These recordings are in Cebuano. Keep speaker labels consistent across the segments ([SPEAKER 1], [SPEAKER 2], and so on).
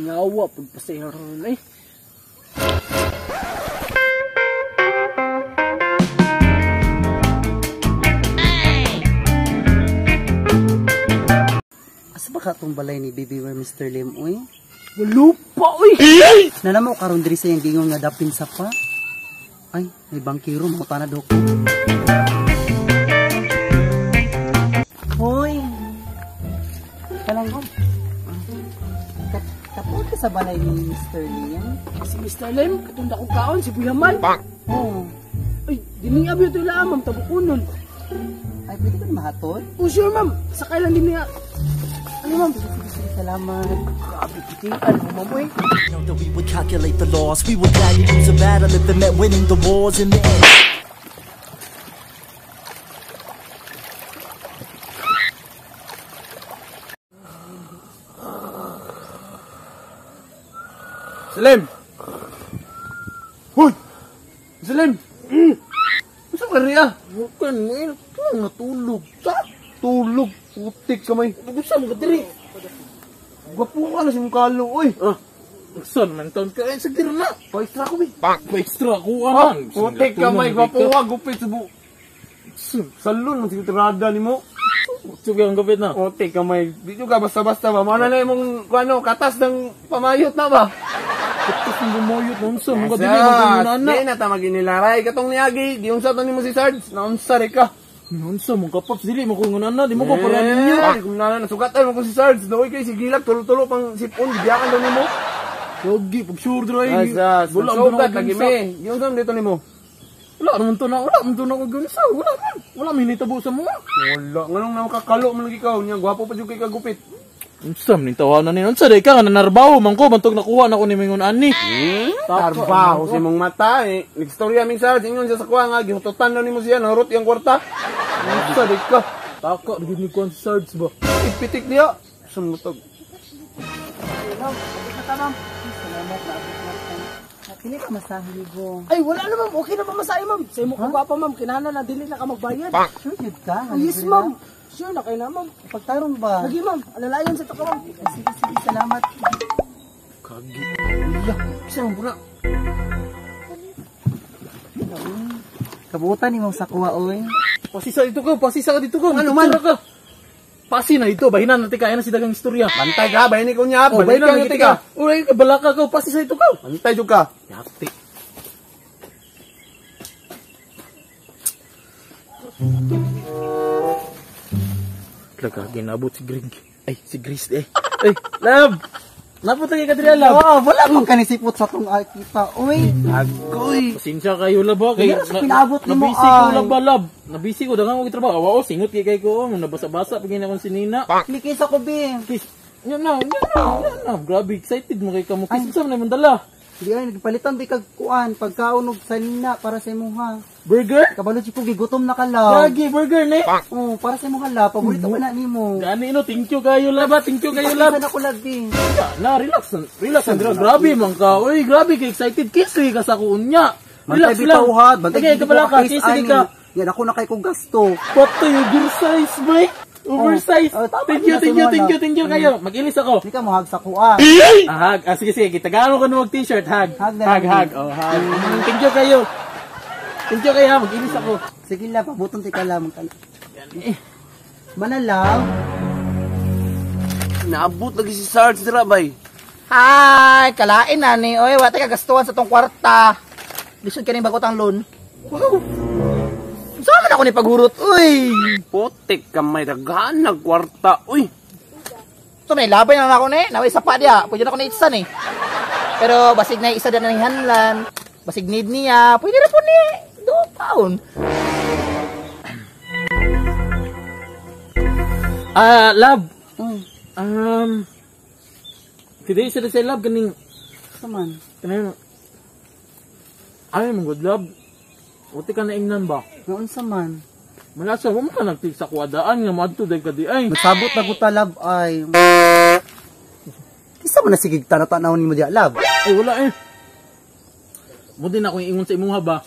[SPEAKER 1] Ngawa pud pasahero ron eh.
[SPEAKER 2] Asa ba ka itong balay ni Baby Where Mr. Lim, uy?
[SPEAKER 1] Walupa uy.
[SPEAKER 2] Nanamo karon diri sa iyang gingon nga dapin sa pa. Ay, may bangkiro, mga tanad ko. Hoy! Kalang ko. Kapod ka sa balay ni Mr. Lim?
[SPEAKER 1] Si Mr. Lim, katong dakong kaon, si Buyaman.
[SPEAKER 2] Oo.
[SPEAKER 1] Ay, dining abi ito lang, ma'am, tabukunon.
[SPEAKER 2] Ay, pwede ka na mahatod?
[SPEAKER 1] Oh, sure, ma'am. Sakay lang din niya. Ano, ma'am?
[SPEAKER 2] Sige, sige, salamat.
[SPEAKER 1] Grabe, kitian mo, ma'am, uy.
[SPEAKER 3] Know that we would calculate the loss. We would gladly lose a battle if it meant winning the wars in the end.
[SPEAKER 4] Salim! Hoy! Salim! Unsa ka riya?
[SPEAKER 5] Bukan mo eh, natulog.
[SPEAKER 4] Sa? Tulog, putik kamay.
[SPEAKER 5] Gusto mo ka diri.
[SPEAKER 4] Gwapo ka na si mong kalo, oy.
[SPEAKER 5] Ah, saan man taon ka? Eh, sa diri na.
[SPEAKER 4] Pa-extra ko, be.
[SPEAKER 5] Pa-extra ko, ah.
[SPEAKER 4] Putik kamay, gwapo ka, gupit sa bu. Salon, magsitirada ni mo.
[SPEAKER 5] Sige, ang gupit na.
[SPEAKER 4] Putik kamay. Di nyo ka basta-basta ba? Mana na imong, ano, katas ng pamayot na ba?
[SPEAKER 5] Katas ng pamayot, naunsa. Mga dili, mga na.
[SPEAKER 4] Di na ta maginilaray. Katong niyagi, di unsa to ni mo si Sarge. Naunsa rin ka.
[SPEAKER 5] Naunsa, mga kapaps, dili mo kung na, di mo ko para ninyo.
[SPEAKER 4] Eh, kung nana, nasugatan mo ko si Sarge. Doy kay si Gilak, tulo-tulo pang sipon, gibiyakan daw nimo.
[SPEAKER 5] Lagi, pag sure dry.
[SPEAKER 4] Asas,
[SPEAKER 5] Wala man
[SPEAKER 4] nagsugat,
[SPEAKER 5] ako
[SPEAKER 4] lagi
[SPEAKER 5] ginsa.
[SPEAKER 4] me. Yung saan dito nimo?
[SPEAKER 5] Wala naman to na, wala man to na ako ginsa. Wala man. Wala man hinitabo sa mga.
[SPEAKER 4] Wala, nganong nakakalo man lagi ka, unya gwapo pa jud kay kagupit.
[SPEAKER 5] Unsa man tawanan ni? Unsa day ka nga nanarbaho man ko bantog nakuha na ko ni mingon ani.
[SPEAKER 4] Tarbaho si mong mata eh. Nagstorya ming Sarge, ingon siya sa kuha nga gihututan daw nimo siya, narot iyang kwarta. Unsa day ka?
[SPEAKER 5] Taka gid ni kuan si Sarge ba.
[SPEAKER 4] Ipitik niya. Sumutog.
[SPEAKER 2] Abot na ta, ma'am. Salamat na abot na ta. Pili ka masahe go.
[SPEAKER 1] Ay, wala na, ma'am. Okay na ba masahe, ma'am? Sa imo ka gwapa, ma'am. Kinahanglan na dili na ka magbayad.
[SPEAKER 2] Sure yun ka?
[SPEAKER 1] Oh, yes, ma'am. Sure na kayo na, ma'am.
[SPEAKER 2] Pagtarong ba?
[SPEAKER 1] Lagi, ma'am. Alalayan sa to ka, ma'am.
[SPEAKER 2] Sige, sige, salamat.
[SPEAKER 5] Kagi. Iya, isa man puna.
[SPEAKER 2] Kabutan ni mong sakuha, oy.
[SPEAKER 5] Pasisa dito ko, pasisa ka dito ko.
[SPEAKER 4] Ano man?
[SPEAKER 5] Ka. Pasi na ito, bahinan natin kaya na si dagang istorya.
[SPEAKER 4] Bantay ka, bahin ko niya.
[SPEAKER 5] Oh,
[SPEAKER 4] Balik
[SPEAKER 5] bahinan
[SPEAKER 4] ka
[SPEAKER 5] natin ka. Uy, balaka ko, pasisa dito ko.
[SPEAKER 4] Bantay jud ka.
[SPEAKER 5] Yati. Talaga, ginabot si Greg. Ay, si Grace eh. Ay, love! Napot lagi ka diri, love.
[SPEAKER 2] Oh, wala man kanisipot sa tong kita, oy.
[SPEAKER 4] Agoy.
[SPEAKER 5] Pasensya kayo, love, ha. Kay,
[SPEAKER 2] Wala sa pinaabot nimo,
[SPEAKER 5] nabisi ko,
[SPEAKER 2] ay.
[SPEAKER 5] love, ha, love. Nabisi ko, daghang ko trabaho. Awa, oh, singot kay kay ko. Oh, nabasa-basa, pag akong sinina.
[SPEAKER 2] Klikis ako, be.
[SPEAKER 5] Kiss. Yan na, yan na, yan na. Grabe, excited mo kay kamo. Kiss, saan man dala?
[SPEAKER 2] Hindi ay, nagpalitan di kag kuan, pagkaon og salina para sa imuha.
[SPEAKER 5] Burger?
[SPEAKER 2] Kabalo ko gigutom na ka, love.
[SPEAKER 5] Lagi, burger, ne?
[SPEAKER 2] Oh, para sa imuha, love. Paborito ko na nimo.
[SPEAKER 5] Gani, no, thank you kayo, love, ha. Thank you kayo, love.
[SPEAKER 2] Pakisan ako, love, be.
[SPEAKER 5] Na, relax, relax, relax. Grabe, man ka. Uy, grabe, kay excited. Kiss, ka sa kunya.
[SPEAKER 2] Bantay
[SPEAKER 5] Relax lang.
[SPEAKER 2] bitaw ha, bantay
[SPEAKER 5] Sige,
[SPEAKER 2] bitaw
[SPEAKER 5] kabala ka,
[SPEAKER 2] kiss,
[SPEAKER 5] kiss, sige
[SPEAKER 2] ani.
[SPEAKER 5] ka.
[SPEAKER 2] Yan ako na kay kong gasto.
[SPEAKER 5] Patay, oversize, boy. Oversize.
[SPEAKER 2] Oh, oh, tama
[SPEAKER 5] Thank you,
[SPEAKER 2] din na
[SPEAKER 5] thank you,
[SPEAKER 2] sa
[SPEAKER 5] thank you,
[SPEAKER 2] mga.
[SPEAKER 5] thank you kayo. Mag-ilis ako.
[SPEAKER 2] Hindi ka mo hag sa kuha.
[SPEAKER 5] Ah, hag. Ah, sige, sige. Tagaan ko na mag-t-shirt. Hag.
[SPEAKER 2] Hag na
[SPEAKER 5] Hag,
[SPEAKER 2] lang.
[SPEAKER 5] hag. Oh, hag. Thank you kayo. Thank you kayo, ha. Mag-ilis ako.
[SPEAKER 2] Sige lang, pabuton ti ka lamang.
[SPEAKER 5] Yan, eh.
[SPEAKER 2] Manalaw.
[SPEAKER 4] Naabot lagi si Sarge dira bay.
[SPEAKER 6] Hi, kalain na ni. Oy, wala ka gastuhan sa tong kwarta. Lisod ka ning bagotang loan. Wow. Saan man ako ni paghurot? Uy.
[SPEAKER 4] Putik kamay daghan nag kwarta. Uy.
[SPEAKER 6] So may labay na ako ni. Naway isa pa diya. Pwede na ako ni itsan eh. Pero basig na isa na hanlan. Basig need niya. Pwede ra po ni. Do pound.
[SPEAKER 5] Ah, love.
[SPEAKER 2] Uy,
[SPEAKER 5] Today sila sa love kaning
[SPEAKER 2] saman.
[SPEAKER 5] kaning ay mong good love. Uti ka na ingnan ba?
[SPEAKER 2] Noon sa man.
[SPEAKER 5] Malasa mo ka nagtig sa kuadaan nga moadto day ka di ay.
[SPEAKER 2] Nagsabot na ko love ay. Kisa mo na sige tanaw-tanawon nimo diya, love.
[SPEAKER 5] Ay wala eh. Mo din ako ingon sa imuha ba?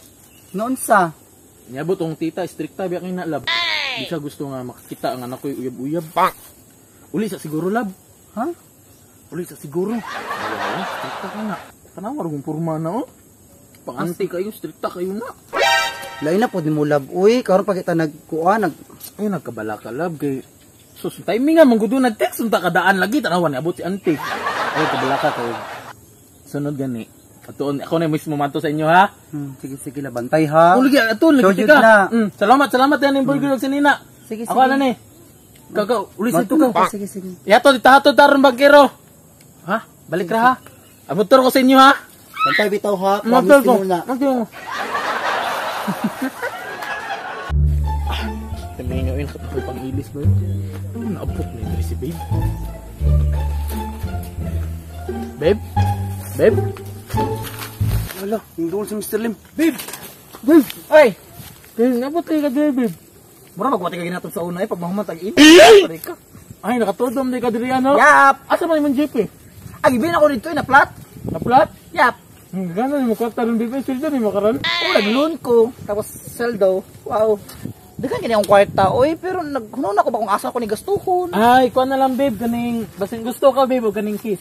[SPEAKER 2] Noon sa.
[SPEAKER 5] Niabot tong tita strikta biya kay na love. Di siya gusto nga makakita ang anak ko'y uyab-uyab. Uli sa siguro love.
[SPEAKER 2] Ha?
[SPEAKER 5] Uli sa siguro. Wow, strikta ka nga. Tanaw ra porma na oh. Pang-anti kayo, strikta kayo na.
[SPEAKER 2] Lain na pod nimo love uy, karon pa kita nagkuan nag
[SPEAKER 5] Ay nagkabala ka love kay sus timing nga manggudo nag-text unta kadaan lagi tanawan ni abot si auntie. Ay kabala ka kay sunod gani. Atuon ako na mismo manto sa inyo ha.
[SPEAKER 2] Sige sige la bantay ha.
[SPEAKER 5] Oh, lagi atuon lagi
[SPEAKER 2] Sure,
[SPEAKER 5] ka.
[SPEAKER 2] na.
[SPEAKER 5] Salamat salamat yan yung burger ug sinina.
[SPEAKER 2] Sige,
[SPEAKER 5] Ako
[SPEAKER 2] sige.
[SPEAKER 5] na ni. Kaka uli sa
[SPEAKER 2] Magtulo
[SPEAKER 5] ka.
[SPEAKER 2] ka, Sige sige.
[SPEAKER 5] Yato ditahato taron bagkero. Ha? Balik ra ha. Abot ko sa inyo ha.
[SPEAKER 2] Bantay bitaw ha.
[SPEAKER 5] Mabel
[SPEAKER 2] Promise
[SPEAKER 5] ko.
[SPEAKER 2] mo na.
[SPEAKER 5] Mabel ko. Sabihin nyo yun, kapag pang-ilis ba yun? Ano naabot na yun si babe? Babe? Babe?
[SPEAKER 4] Wala, hindi si Mr. Lim.
[SPEAKER 5] Babe! Babe!
[SPEAKER 6] Oy,
[SPEAKER 5] Babe, naabot kayo ka diri, babe.
[SPEAKER 6] mura magwati ka ginatod sa una eh pag mahuman tag in. Pare ka.
[SPEAKER 5] Ay, nakatodom di ka diri ano?
[SPEAKER 6] Yap.
[SPEAKER 5] Asa man yung jeep eh?
[SPEAKER 6] Ay, ibin ako dito eh, na flat.
[SPEAKER 5] Na-flat?
[SPEAKER 6] Yap.
[SPEAKER 5] Gano'n mo kwarta rin, babe. Sweldo ni mo karon.
[SPEAKER 6] Oh, nag-loan ko. Tapos seldo. Wow. Daghan kini akong kwarta, oy, pero naghunon ako ba kung asa ako ni gastuhon.
[SPEAKER 5] Ay, kuha na lang, babe. Kaning, basin gusto ka, babe, o kaning kiss.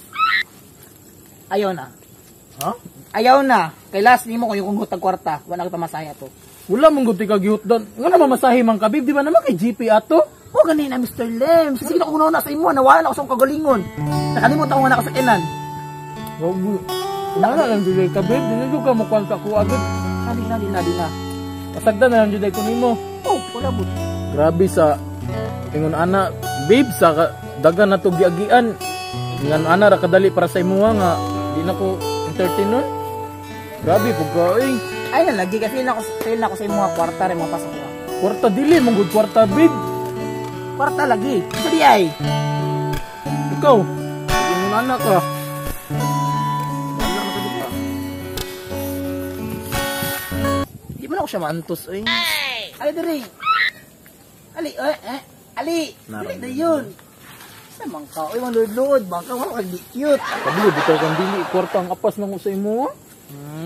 [SPEAKER 6] Ayaw na.
[SPEAKER 5] Ha?
[SPEAKER 6] Ayaw na. Kay last nimo kung yung hutag kwarta, wala ko pamasaya to.
[SPEAKER 5] Wala mong guti ka gihutdan. Nga naman masahi man ka, babe. Di ba naman kay GP ato?
[SPEAKER 6] Oh, gani na Mr. Lem. Sige na kung na sa imo, nawala na ako sa akong kagalingon. Nakalimutan ko nga na ako sa ilan.
[SPEAKER 5] Wala na lang juday ka, babe. Dili ko ka mukuan sa ako agad.
[SPEAKER 6] Di na, di na, di na.
[SPEAKER 5] Pasagdan na lang juday ko nimo.
[SPEAKER 6] Oh, wala mo.
[SPEAKER 5] Grabe sa ingon ana, babe sa dagan na to giagian. Ingon ana ra kadali para sa imuha nga di na ko entertain nun. Grabe pug ka eh.
[SPEAKER 6] Ay na lagi ka feel na ako sa imo nga kwarta rin mo pasok ko.
[SPEAKER 5] Kwarta dili mong good kwarta, babe.
[SPEAKER 6] Kwarta lagi. Sa di ay.
[SPEAKER 5] Ikaw, ingon ana ka.
[SPEAKER 6] Di mo na ako siya maantos oy. Ali diri. Ali, eh, ali. Dili na yun. Sa mangka, oy, mang luod-luod, bangka, wala kang di cute.
[SPEAKER 5] Kablo bitaw kang dili kwarta ang apas nang sa imuha.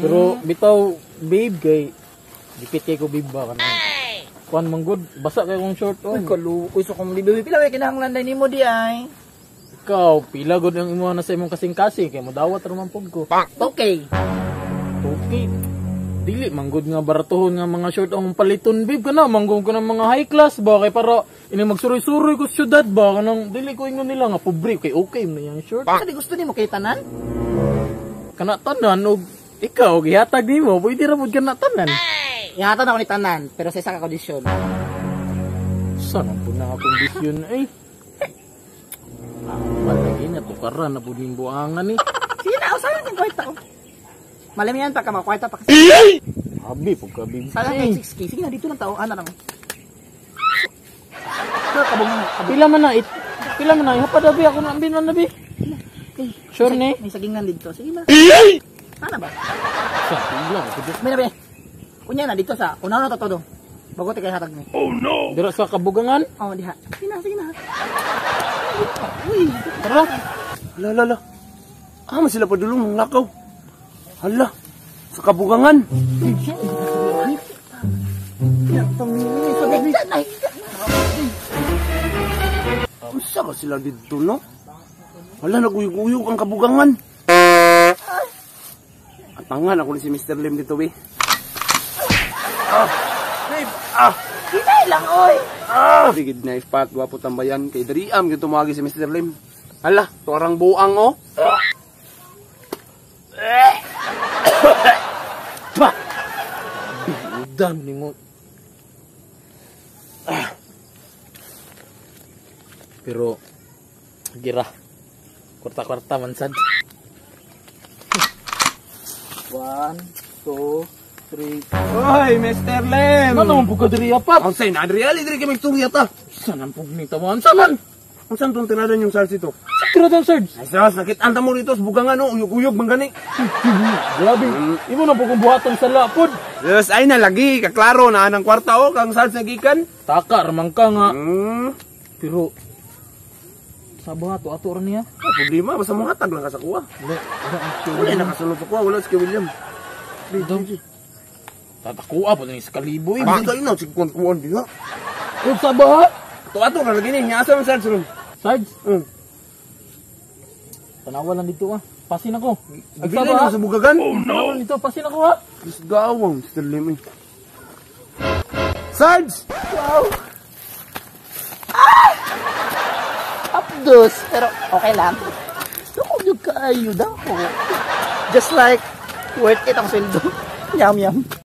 [SPEAKER 5] Pero bitaw babe kay dipit kay ko babe ba kanang. Kuan man good, basa kay kong short
[SPEAKER 6] Uy,
[SPEAKER 5] on.
[SPEAKER 6] kalu, uy, so kung libi, pila may kinahanglan day nimo di ay.
[SPEAKER 5] Ikaw, pila gud ang imuha na sa imong kasing-kasing kay modawat ra man pud ko.
[SPEAKER 6] Okay.
[SPEAKER 5] Okay. Dili man gud nga baratuhon nga mga short ang paliton babe kana manggong ko ng mga high class ba kay para ini magsuroy-suroy ko sa syudad ba kanang dili ko ingon nila nga pobre kay okay man yang short.
[SPEAKER 6] Sa di gusto nimo kay tanan?
[SPEAKER 5] Kana tanan og ikaw gihatag nimo pwede ra pud kana tanan.
[SPEAKER 6] Ihatag ako ni tanan, pero sa isa ka kondisyon.
[SPEAKER 5] Sa man pud na nga kondisyon eh. Palagi niya tukaran na pud ning buangan eh.
[SPEAKER 6] Sige na, usahan kang kwarta ko. Malam yan pa ka, makwarta pa kasi.
[SPEAKER 5] Abi pud ka babe.
[SPEAKER 6] Sayang kay 6K. Sige na, dito lang tao. Ana lang. So, kabong na. Kabong.
[SPEAKER 5] Pila man na it. Pila man na hapad abi ako na ambin man na bi.
[SPEAKER 6] Eh,
[SPEAKER 5] Sure ni?
[SPEAKER 6] May sagingan dito. Sige na. Ana ba?
[SPEAKER 5] Sa pila ko.
[SPEAKER 6] May na ba? Kunya na dito sa una na to todo. Bago ti kay hatag ni.
[SPEAKER 5] Dira sa kabugangan.
[SPEAKER 6] Oh, diha. Sige na, sige na. Uy,
[SPEAKER 5] Tara.
[SPEAKER 4] Hala, hala, hala. Ah, man sila padulong ng lakaw. Hala, sa kabugangan. Unsa ba sila dito, no? Hala, naguyog-uyog ang kabugangan. Atangan ako ni si Mr. Lim dito, eh. Ah, babe, ah.
[SPEAKER 6] Hinay lang, oy.
[SPEAKER 4] Ah! Digid na ispat, gwapo tambayan. Kay Dariam, yung tumawagi si Mr. Lim. Hala, tuarang buang, oh.
[SPEAKER 5] Pa. Udan nimo. Ah. Pero gira. Kwarta-kwarta man sad.
[SPEAKER 6] 1, 2, 3.
[SPEAKER 4] Oy, Mr. Lim!
[SPEAKER 5] Ano naman po ka diri pa?
[SPEAKER 4] Ang say na, Adriali, diri kami istorya ta.
[SPEAKER 5] Saan ang pugni tawon? Saan man?
[SPEAKER 4] Ang saan tong tirada yung sarsi to?
[SPEAKER 5] Sa tiradan Sarge.
[SPEAKER 4] Ay, sas, nakit-anta mo rito sa bugangan, oh. Uyog-uyog, man gani.
[SPEAKER 5] Grabe. Imo na po kong buhaton sa lapod.
[SPEAKER 4] Yes, ay na lagi. Kaklaro na anang kwarta, oh. Kang sarsi nagikan.
[SPEAKER 5] Taka ramang ka nga. Pero sa ba ato ato ra niya?
[SPEAKER 4] Ah, problema, basta mo hatag lang ka sa kuha.
[SPEAKER 5] Wala, wala ang
[SPEAKER 4] Wala na kasunod sa kuha, wala si William.
[SPEAKER 5] Tatakuha po ni sa kalibo eh.
[SPEAKER 4] Ay, kayo na, sige kuhan diha.
[SPEAKER 5] Uy, sa ba?
[SPEAKER 4] Ato ato ka lagi ni, asa man sarsi ron?
[SPEAKER 5] Sarge? Tanawa lang dito ah. Pasin ako.
[SPEAKER 4] Agbilay na sa bugagan.
[SPEAKER 5] Oh no. Dito pasin ako ha.
[SPEAKER 4] Diyos gawang, Mr. Lim eh. Sarge!
[SPEAKER 6] Wow. Ah! Updos, pero okay lang. Dako jud kaayo dako. Just like worth it ang sweldo. Yum yum.